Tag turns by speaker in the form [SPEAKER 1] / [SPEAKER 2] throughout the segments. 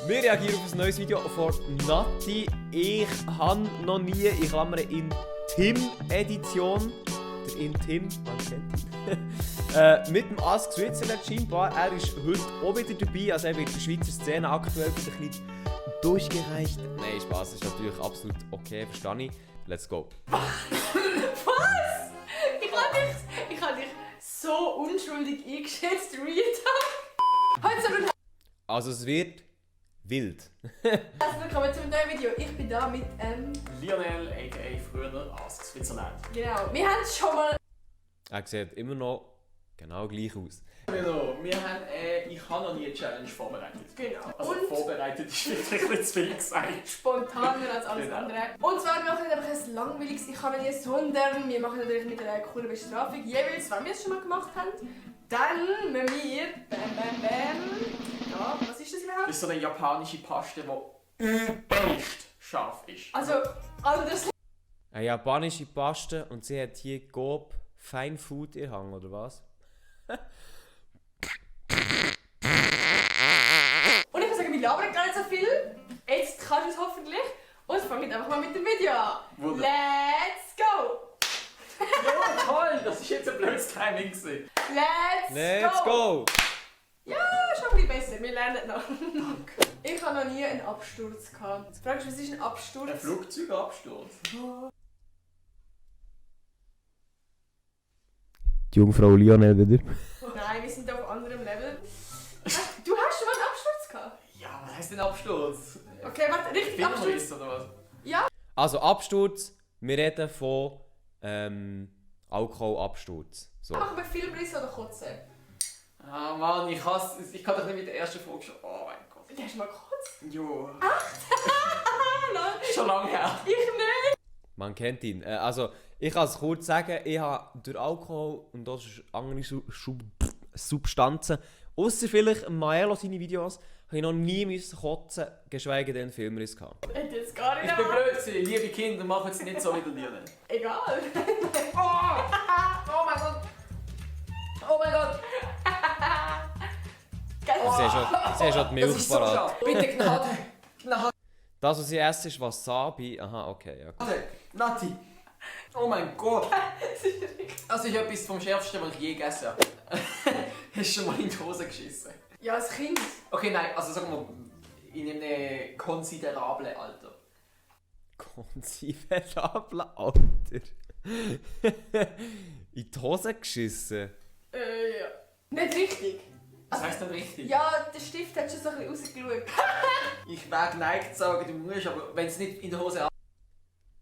[SPEAKER 1] Wir reagieren auf ein neues Video von Nati. Ich habe noch nie, in Klammern, Intim-Edition, der Intim, man kennt ihn, mit dem Ask Switzerland scheinbar. Er ist heute auch wieder dabei, also er wird in der Schweizer Szene aktuell wieder ein bisschen durchgereicht. Nein, Spaß, ist natürlich absolut okay, verstehe ich. Let's go.
[SPEAKER 2] Was? Ich hab dich so unschuldig eingeschätzt, Real Talk.
[SPEAKER 1] Also es wird wild.
[SPEAKER 2] Also willkommen zum neuen Video. Ich bin da mit
[SPEAKER 3] Lionel, a.k.a. früher Ask Switzerland.
[SPEAKER 2] Genau, wir haben es schon mal...
[SPEAKER 1] Er sieht immer noch genau gleich aus.
[SPEAKER 3] Genau, ich habe noch nie eine Challenge vorbereitet.
[SPEAKER 2] Genau.
[SPEAKER 3] Also
[SPEAKER 2] Und
[SPEAKER 3] vorbereitet ist wirklich ein zu viel gesagt.
[SPEAKER 2] spontaner als alles
[SPEAKER 3] Genau.
[SPEAKER 2] andere. Und zwar machen wir einfach ein langweiliges «Ich kann nicht», sondern wir machen natürlich mit einer coolen Bestrafung. Jeweils, wenn wir es schon mal gemacht haben, dann müssen wir... Bam, bam, bam. Ja, was ist das überhaupt?
[SPEAKER 3] Das ist so eine japanische Paste, die übelst scharf ist.
[SPEAKER 2] Also, anders...
[SPEAKER 1] Eine japanische Paste und sie hat hier Coop Fine Food in Hang, oder was?
[SPEAKER 2] Und ich muss sagen, wir labern gar nicht so viel. Jetzt kannst du es hoffentlich. Und es fängt einfach mal mit dem Video an.
[SPEAKER 3] Wunderbar.
[SPEAKER 2] Let's go!
[SPEAKER 3] Ja, toll! Das ist jetzt ein blödes Timing gewesen.
[SPEAKER 1] Let's go!
[SPEAKER 2] Ja, schon ein bisschen besser. Wir lernen noch. Ich habe noch nie einen Absturz gehabt. Jetzt fragst du, was ist ein Absturz?
[SPEAKER 3] Ein Flugzeugabsturz.
[SPEAKER 1] Die Jungfrau Lionel wieder.
[SPEAKER 2] Nein, wir sind auf anderem Level. Du hast schon mal einen Absturz gehabt?
[SPEAKER 3] Ja, was heisst denn Absturz?
[SPEAKER 2] Okay, warte, richtig Absturz?
[SPEAKER 3] Filmriss oder was?
[SPEAKER 2] Ja.
[SPEAKER 1] Also Absturz, wir reden von Alkoholabsturz. So.
[SPEAKER 2] Machen wir Filmriss oder Kotzen?
[SPEAKER 3] Ah Mann, ich hasse es. Ich kann doch nicht mit der ersten Folge schon... Oh mein Gott.
[SPEAKER 2] Du hast mal gekotzt?
[SPEAKER 3] Jo.
[SPEAKER 2] Nein,
[SPEAKER 3] Schon lange her.
[SPEAKER 2] ich nicht.
[SPEAKER 1] Man kennt ihn. Also ich kann es kurz sagen, ich habe durch Alkohol und das ist andere Substanzen, ausser vielleicht Maelo seine Videos, habe ich noch nie müssen kotzen, geschweige denn Filmriss gehabt.
[SPEAKER 2] Ich hätte jetzt gar nicht
[SPEAKER 3] Ich bin
[SPEAKER 2] erwartet.
[SPEAKER 3] blöd gewesen. Liebe Kinder, machen es nicht so wie der Lionel.
[SPEAKER 2] Egal.
[SPEAKER 3] Oh mein Gott! Oh mein Gott!
[SPEAKER 1] Ich sehe schon die Milch
[SPEAKER 3] Das ist so
[SPEAKER 1] parat.
[SPEAKER 3] scharf. Bitte Gnade! Gnade!
[SPEAKER 1] Das, was ich esse, ist Wasabi. Aha, okay. Ja.
[SPEAKER 3] Nati! Oh mein Gott! Das ist etwas vom Schärfsten, was ich je gegessen habe. Hast du schon mal in die Hose geschissen?
[SPEAKER 2] Ja, als Kind.
[SPEAKER 3] Okay, nein, also sagen wir in einem konsiderablen Alter.
[SPEAKER 1] Konsiderabler Alter. In die Hose geschissen.
[SPEAKER 2] Ja. Nicht richtig.
[SPEAKER 3] Was heisst denn richtig?
[SPEAKER 2] Ja, der Stift hat schon so ein bisschen rausgeschaut.
[SPEAKER 3] Ich wäre geneigt zu sagen, du musst, aber wenn es nicht in der Hose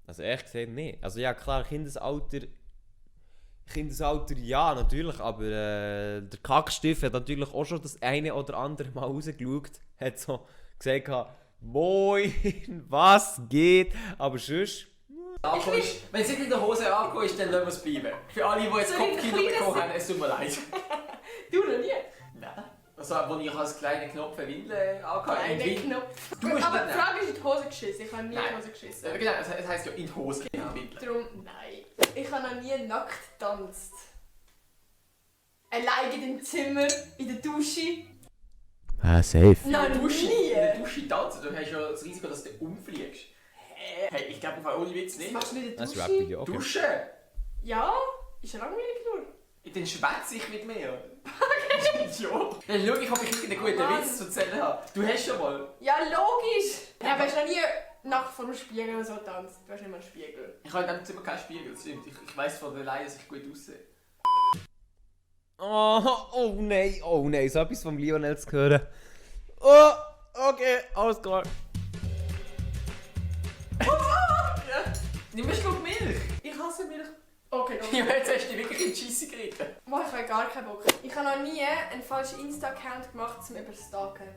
[SPEAKER 1] Also ehrlich gesagt, nicht. Also ja, klar, Kindesalter ja, natürlich, aber der Kackstift hat natürlich auch schon das eine oder andere Mal rausgeschaut, hat so gesagt, moin, was geht, aber sonst...
[SPEAKER 3] angekommen ist. Wenn es nicht in der Hose angekommen ist, dann lassen wir es bleiben. Für alle, die jetzt
[SPEAKER 2] Soll ich
[SPEAKER 3] Kopfkinder
[SPEAKER 2] ein kleines-
[SPEAKER 3] bekommen haben, es tut mir leid.
[SPEAKER 2] Du noch nie?
[SPEAKER 3] Nein. Also, als ich als kleiner Knopf eine Windel angehabt
[SPEAKER 2] Kleiner Knopf.
[SPEAKER 3] Du musst
[SPEAKER 2] Aber
[SPEAKER 3] nicht
[SPEAKER 2] die Frage ist in die Hose geschissen. Ich habe nie in
[SPEAKER 3] Nein.
[SPEAKER 2] die Hose geschissen.
[SPEAKER 3] Genau, es heisst ja in die Hose, nicht in die Windel.
[SPEAKER 2] Darum, nein. Ich habe noch nie nackt getanzt. Alleine in dem Zimmer, in der Dusche.
[SPEAKER 1] Ah, safe.
[SPEAKER 2] Noch
[SPEAKER 3] In der Dusche,
[SPEAKER 2] nie.
[SPEAKER 3] in der Dusche tanzen, du hast ja das Risiko, dass du umfliegst. Hey, ich glaube, ohne Witz
[SPEAKER 2] Was
[SPEAKER 3] nicht.
[SPEAKER 2] machst du in der
[SPEAKER 1] Das
[SPEAKER 2] Dusche?
[SPEAKER 1] Rap-Video, okay.
[SPEAKER 3] Duschen!
[SPEAKER 2] Ja, ist ja langweilig nur.
[SPEAKER 3] Dann schwätze ich mit mir. Ja. Dann schau ich, ob ich irgendeinen guten
[SPEAKER 2] Mann.
[SPEAKER 3] Witz zu erzählen habe. Du hast schon mal.
[SPEAKER 2] Ja, logisch. Ja, aber hast du noch nie nackt vor dem Spiegel oder so getanzt? Du hast nicht mal einen Spiegel.
[SPEAKER 3] Ich habe in diesem Zimmer keinen Spiegel, das stimmt. Ich weiss von der Leihe, dass ich gut aussehe.
[SPEAKER 1] Oh nein, so etwas vom Lionel zu hören. Oh, okay, alles klar.
[SPEAKER 3] Nimm einen Schluck Milch! Ich hasse Milch.
[SPEAKER 2] Okay,
[SPEAKER 3] Ja, jetzt hast du dich wirklich in die Scheisse geritten.
[SPEAKER 2] Boah, ich habe gar keinen Bock. Ich habe noch nie einen falschen Insta-Account gemacht, um überstalken.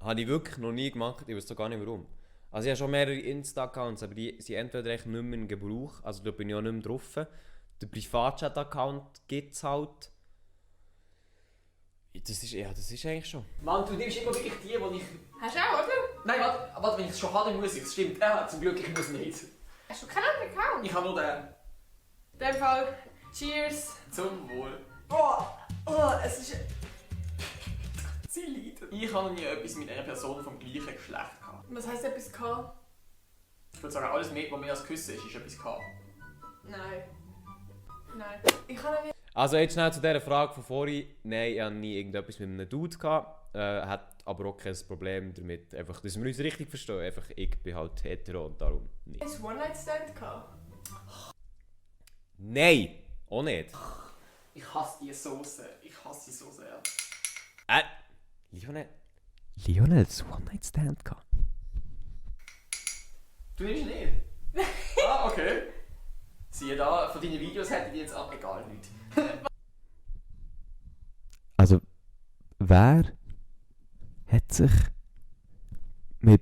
[SPEAKER 1] Habe ich wirklich noch nie gemacht, ich weiß doch gar nicht warum. Also ich habe schon mehrere Insta-Accounts, aber die sind entweder echt nicht mehr in Gebrauch, also da bin ich auch nicht mehr drauf. Der Privatchat-Account gibt es halt. Das ist eigentlich schon.
[SPEAKER 3] Mann, du nimmst immer wirklich die ich...
[SPEAKER 2] Hast du auch, oder?
[SPEAKER 3] Nein, warte, wenn ich es schon habe, dann muss ich es. Stimmt, zum Glück, ich muss nicht.
[SPEAKER 2] Hast du keinen anderen Account?
[SPEAKER 3] Ich habe nur den.
[SPEAKER 2] In dem Fall, cheers.
[SPEAKER 3] Zum Wohl.
[SPEAKER 2] Oh, es ist...
[SPEAKER 3] Sie leiden. Ich habe noch nie etwas mit einer Person vom gleichen Geschlecht gehabt.
[SPEAKER 2] Was heisst etwas gehabt?
[SPEAKER 3] Ich würde sagen, alles mehr, was mehr als Küssen ist etwas gehabt.
[SPEAKER 2] Nein. Nein. Ich habe noch nie...
[SPEAKER 1] Also jetzt schnell zu dieser Frage von vorhin. Nein, ich hatte nie irgendetwas mit einem Dude gehabt. Hat aber auch kein Problem damit. Einfach, dass wir uns richtig verstehen. Einfach, ich bin halt hetero und darum nicht.
[SPEAKER 2] Hast du One-Night-Stand gehabt?
[SPEAKER 1] Nein! Auch nicht.
[SPEAKER 3] Ich hasse die Soße. Ich hasse sie so sehr.
[SPEAKER 1] Lionels One-Night-Stand gehabt.
[SPEAKER 3] Du nimmst nicht? Ah, okay. Siehe da, von deinen Videos hätte ich jetzt auch... Egal, nicht.
[SPEAKER 1] Also, wer hat sich mit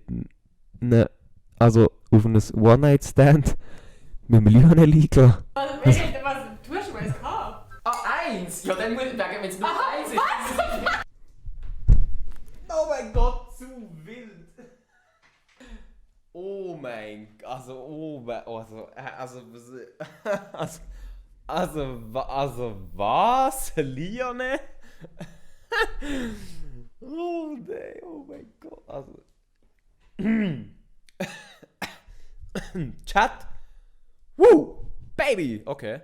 [SPEAKER 1] also auf einem One-Night-Stand mit dem Lionel eingeladen?
[SPEAKER 2] Was? Du hast schon eins gehabt?
[SPEAKER 3] Ah, 1! Ja, dann muss ich sagen, wenn es nur 1 ist.
[SPEAKER 1] Oh mein Gott, zu wild! Oh mein Gott, also was? Lionel? Oh nein, oh mein Gott, also... Chat? Woo! Baby! Okay.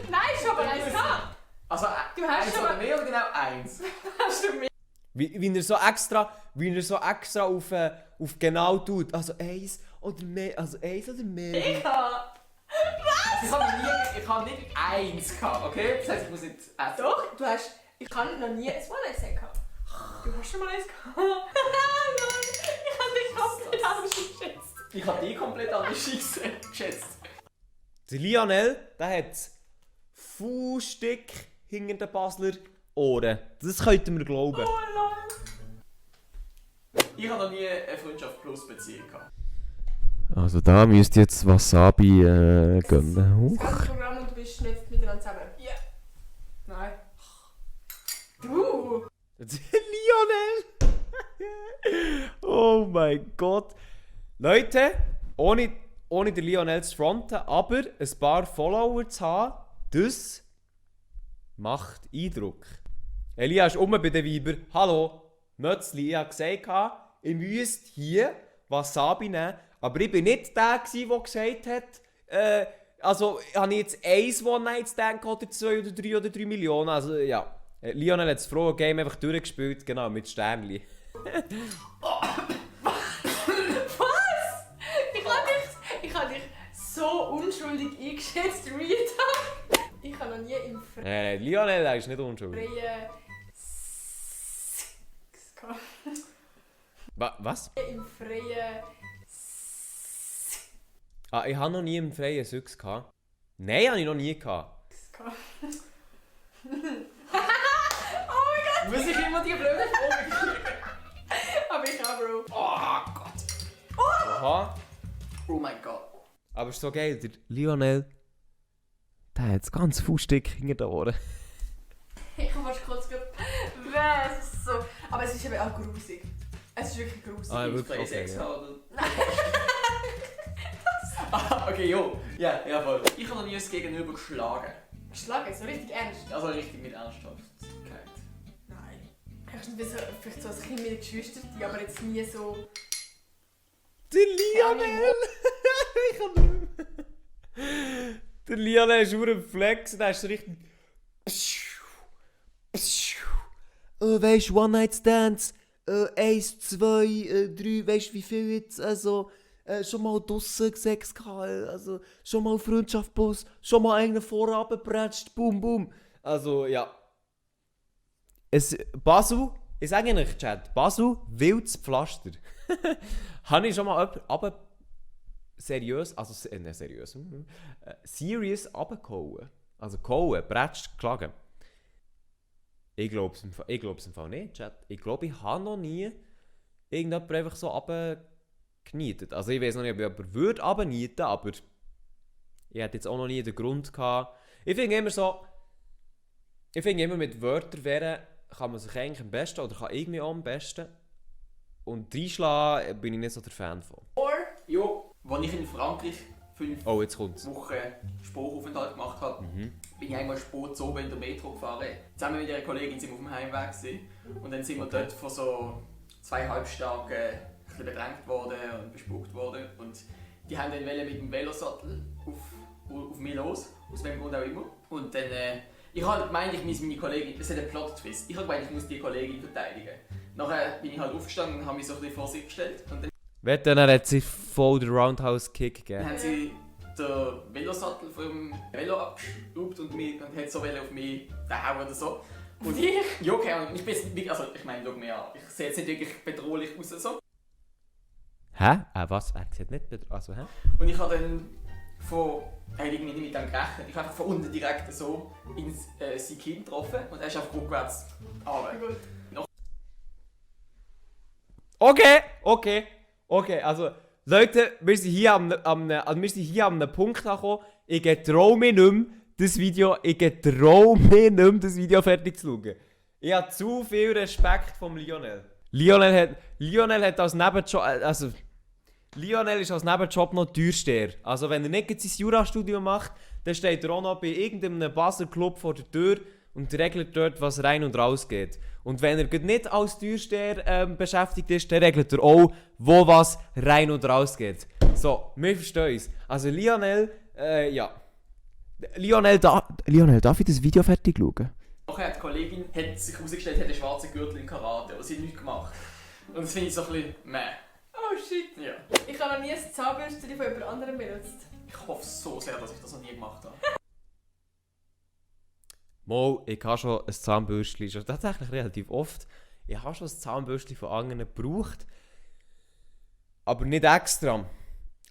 [SPEAKER 2] Nein, ich habe eins gehabt!
[SPEAKER 3] Also,
[SPEAKER 2] Du hast
[SPEAKER 3] 1
[SPEAKER 2] schon
[SPEAKER 3] oder
[SPEAKER 2] mal-
[SPEAKER 3] mehr oder genau 1?
[SPEAKER 2] Hast du mich?
[SPEAKER 1] Wie er so extra auf genau tut. Also eins oder mehr.
[SPEAKER 2] Ich habe...
[SPEAKER 3] Ich habe nicht 1 gehabt, okay? Das heisst, ich muss nicht essen.
[SPEAKER 2] Doch, du hast... Ich habe noch nie ein One-Night-Stand gehabt. Du hast schon mal eins gehabt. Nein, ich habe dich komplett anders geschätzt.
[SPEAKER 3] Ich habe die komplett anders geschätzt.
[SPEAKER 1] Der Lionel, der hat Fußstück hinter den Basler Ohren. Das könnten wir glauben.
[SPEAKER 2] Oh lol.
[SPEAKER 3] Ich habe noch nie eine Freundschaft plus Beziehung gehabt.
[SPEAKER 1] Also da müsst ihr jetzt Wasabi gönnen.
[SPEAKER 2] Das ganze Programm und du bist nicht miteinander zusammen. Ja. Nein. Du!
[SPEAKER 1] Lionel! Oh mein Gott. Leute, ohne den Lionel zu fronten, aber ein paar Follower zu haben, das macht Eindruck. Elia ist bei den Weiber. Hallo, Mötzli, ich habe gesagt, ihr müsst hier Wasabi nehmen, aber ich bin nicht der, der gesagt hat, also habe ich jetzt 1 One-Night-Stand oder 2 oder 3 oder 3 Millionen, also ja. Lionel hat das frohe Game einfach durchgespielt, genau, mit Sternli.
[SPEAKER 2] Ich habe dich so unschuldig eingeschätzt, Real Talk. Ich habe noch nie im
[SPEAKER 1] Nein, Lionel, der ist nicht unschuldig.
[SPEAKER 2] freien Sex gehabt.
[SPEAKER 1] Was?
[SPEAKER 2] Im freien
[SPEAKER 1] Ah, ich habe noch nie im freien Sex gehabt. Nein, habe ich noch nie gehabt.
[SPEAKER 2] Sex gehabt.
[SPEAKER 3] Muss ich immer die blöde Frage kriegen?
[SPEAKER 2] Aber ich auch, Bro.
[SPEAKER 3] Oh Gott.
[SPEAKER 1] Aha.
[SPEAKER 3] Oh mein Gott.
[SPEAKER 1] Aber es ist so geil, der Lionel, der hat das ganze Fußstück hinter den Ohren.
[SPEAKER 2] Ich habe fast kurz gedacht, es ist so. Aber es ist eben auch grusig. Es ist wirklich grusig.
[SPEAKER 1] Ah, ja,
[SPEAKER 3] Gibt's
[SPEAKER 1] wirklich?
[SPEAKER 3] freie Sex
[SPEAKER 1] Okay, ja.
[SPEAKER 3] haben, oder? Ah, okay, jo. Ja, voll. Ich habe noch nie das Gegenüber geschlagen.
[SPEAKER 2] Geschlagen, so richtig ernst.
[SPEAKER 3] Also richtig mit Ernsthaftigkeit.
[SPEAKER 2] Nein. Höchstens so, vielleicht so als Kind mit den Geschwistern, aber jetzt nie so.
[SPEAKER 1] Der Lionel! Ich kann nicht mehr. Der Lionel ist nur ein Flex, der ist so richtig... Oh, weißt du, One-Night-Stands, 1, 2, 3, weißt du wie viel jetzt, also... schon mal draussen Sex gehabt, also schon mal Freundschaft plus, schon mal einen Vorabend gepratscht, boom, boom. Also, ja. Basel, ich sage Ihnen, Chat, Basel, wildes Pflaster. Habe ich schon mal aber seriös, also seriös, serious runtergehauen. Also gehauen, prätscht, geschlagen. Ich glaube es im Fall nicht, Chat. Ich glaube, ich habe noch nie irgendjemand einfach so runtergenietet. Also ich weiß noch nicht, ob ich jemanden würde runternieten, aber ich hätte jetzt auch noch nie den Grund gehabt. Ich finde immer mit Wörtern wären, kann man sich eigentlich am besten, oder kann irgendwie auch am besten. Und reinschlagen bin ich nicht so der Fan von.
[SPEAKER 2] Or
[SPEAKER 3] Jo, als ich in Frankreich 5
[SPEAKER 1] Oh, jetzt kommt's.
[SPEAKER 3] Wochen Spuraufenthalt gemacht habe, bin ich einmal spät so in der Metro gefahren. Zusammen mit ihrer Kollegin sind wir auf dem Heimweg gewesen. Und dann sind wir dort von so 2 Halbstarken ein bisschen bedrängt worden und bespuckt worden. Und die haben dann mit dem Velosattel auf mich los, aus welchem Grund auch immer. Und dann, ich habe gemeint, ich muss meine Kollegin, das ist ein Plot-Twist, ich habe gemeint, ich muss die Kollegin verteidigen. Nachher bin ich halt aufgestanden und habe mich so ein bisschen vor sie gestellt. Und
[SPEAKER 1] Dann hat sie voll den Roundhouse-Kick gegeben.
[SPEAKER 3] dann haben sie den Velosattel vom Velo abgeschraubt und hat so auf mich gehauen oder so. Und ja, okay, und ich bin jetzt wirklich, also ich meine, schau mir an, ich sehe jetzt nicht wirklich bedrohlich aus so.
[SPEAKER 1] Hä? Was? Er sieht nicht also, hä?
[SPEAKER 3] Und ich habe dann irgendwie nicht mit dem gerechnet. Ich habe einfach von unten direkt so in sein Kinn getroffen und er ist einfach rückwärts runter.
[SPEAKER 1] Okay, also Leute, wir sind hier an einem Punkt angekommen. Ich traue mich nicht mehr, das Video fertig zu schauen. Ich habe zu viel Respekt vom Lionel. Lionel hat als Nebenjob, Lionel ist als Nebenjob noch Türsteher. Also wenn er nicht sein Jurastudium macht, dann steht er auch noch bei irgendeinem Basler Club vor der Tür und regelt dort, was rein und raus geht. Und wenn er nicht als Türsteher beschäftigt ist, dann regelt er auch, wo was rein und raus geht. So, wir verstehen uns. Also Lionel, ja. Lionel, darf ich das Video fertig schauen?
[SPEAKER 3] Nachher die Kollegin hat sich herausgestellt, hat einen schwarzen Gürtel in Karate, aber sie hat nichts gemacht. Und das finde ich so ein bisschen meh.
[SPEAKER 2] Oh shit.
[SPEAKER 3] Ja.
[SPEAKER 2] Ich habe noch nie ein Zahnbürstchen von jemand anderem benutzt.
[SPEAKER 3] Ich hoffe so sehr, dass ich das noch nie gemacht habe.
[SPEAKER 1] Mal, ich habe schon ein Zahnbürstchen, schon tatsächlich relativ oft. Ich habe schon ein Zahnbürstchen von anderen gebraucht, aber nicht extra.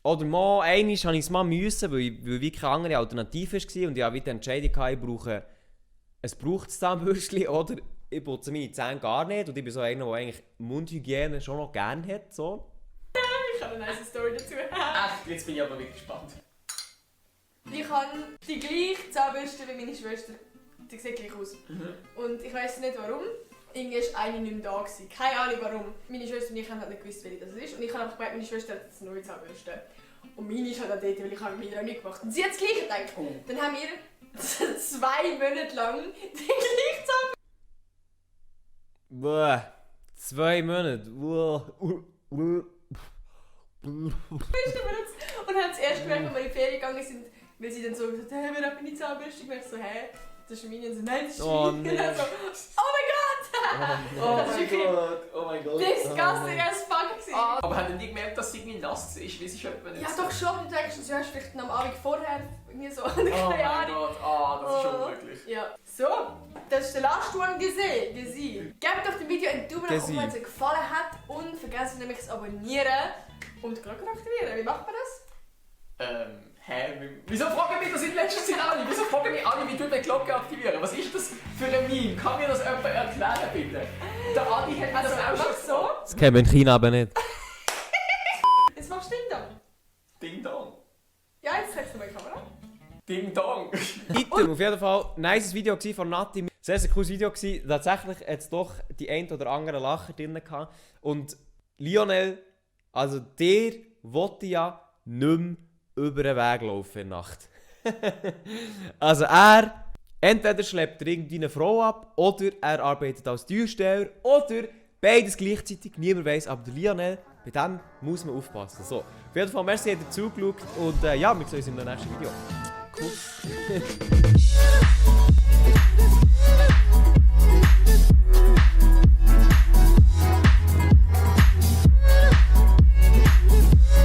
[SPEAKER 1] Oder mal, einmal musste ich es mal müssen, weil wie keine andere Alternative war und ich hatte die Entscheidung, ich brauche ein gebrauchtes Zahnbürstchen oder ich putze meine Zähne gar nicht und ich bin so einer, der eigentlich Mundhygiene schon noch gerne hat. So.
[SPEAKER 2] Ich habe eine nice Story dazu.
[SPEAKER 3] Echt, jetzt bin ich aber wirklich gespannt.
[SPEAKER 2] Ich habe die gleiche Zahnbürste wie meine Schwester. Die sieht gleich aus. Und ich weiss nicht warum. Irgendwie war eine nicht mehr da. Keine Ahnung warum. Meine Schwester und ich haben halt nicht gewusst, welche das ist. Und ich habe einfach gemerkt, meine Schwester hat eine neue Zahnbürste. Und meine ist halt auch dort, weil ich habe mit ihr auch nicht gemacht. Und sie hat das Gleiche gedacht.
[SPEAKER 3] Oh.
[SPEAKER 2] Dann haben wir 2 Monate lang die gleiche Zahnbürste.
[SPEAKER 1] Bäh, 2 Monate.
[SPEAKER 2] benutzt. Und haben es erst gemerkt, als wir in die Ferien gegangen sind, weil sie dann so gesagt haben, hey, wer hat meine Zahnbürste? Ich so, hä? Das ist meine. Und so, nein, das ist
[SPEAKER 1] Oh,
[SPEAKER 2] meine.
[SPEAKER 1] nee.
[SPEAKER 2] Und dann so, oh mein Gott!
[SPEAKER 3] Oh
[SPEAKER 2] Das ist
[SPEAKER 3] mein
[SPEAKER 2] wirklich
[SPEAKER 3] Gott, oh mein Gott.
[SPEAKER 2] disgusting as fuck gewesen.
[SPEAKER 3] Aber haben die gemerkt, dass sie irgendwie nass ist, wie sie schon
[SPEAKER 2] Ja doch schon, du denkst, du hast vielleicht am Abend vorher irgendwie so, keine
[SPEAKER 3] Oh mein
[SPEAKER 2] Ahnung.
[SPEAKER 3] Gott, das ist unmöglich.
[SPEAKER 2] Ja. So, das ist der last one gesehen. Gebt doch dem Video einen Daumen nach oben, wenn es euch gefallen hat und vergesst nämlich das Abonnieren und die Glocke aktivieren. Wie macht man das?
[SPEAKER 3] Wieso fragen mich das in letzter Zeit alle? Wieso fragen mich alle, wie du die Glocke aktivieren? Was ist das für ein Meme? Kann mir das jemand erklären, bitte? Der Adi hat mir das auch
[SPEAKER 2] Einfach
[SPEAKER 3] schon
[SPEAKER 2] so.
[SPEAKER 1] Das kennen wir in China aber nicht.
[SPEAKER 2] Jetzt machst du Ding Dong.
[SPEAKER 3] Ding Dong.
[SPEAKER 2] Ja, jetzt zeigst du mal die Kamera.
[SPEAKER 3] Ding Dong.
[SPEAKER 1] Item, auf jeden Fall ein nice Video von Nati. Sehr, sehr cooles Video gewesen. Tatsächlich hat es doch die ein oder andere Lacher drin gehabt. Und Lionel, also der wollte ja nicht mehr über den Weg laufen in der Nacht. Also entweder schleppt er irgendeine Frau ab, oder er arbeitet als Türsteher, oder beides gleichzeitig, niemand weiss. Aber der Lionel, bei dem muss man aufpassen. So, auf jeden Fall, merci, dass ihr zugeschaut und ja, wir sehen uns im nächsten Video. Cool.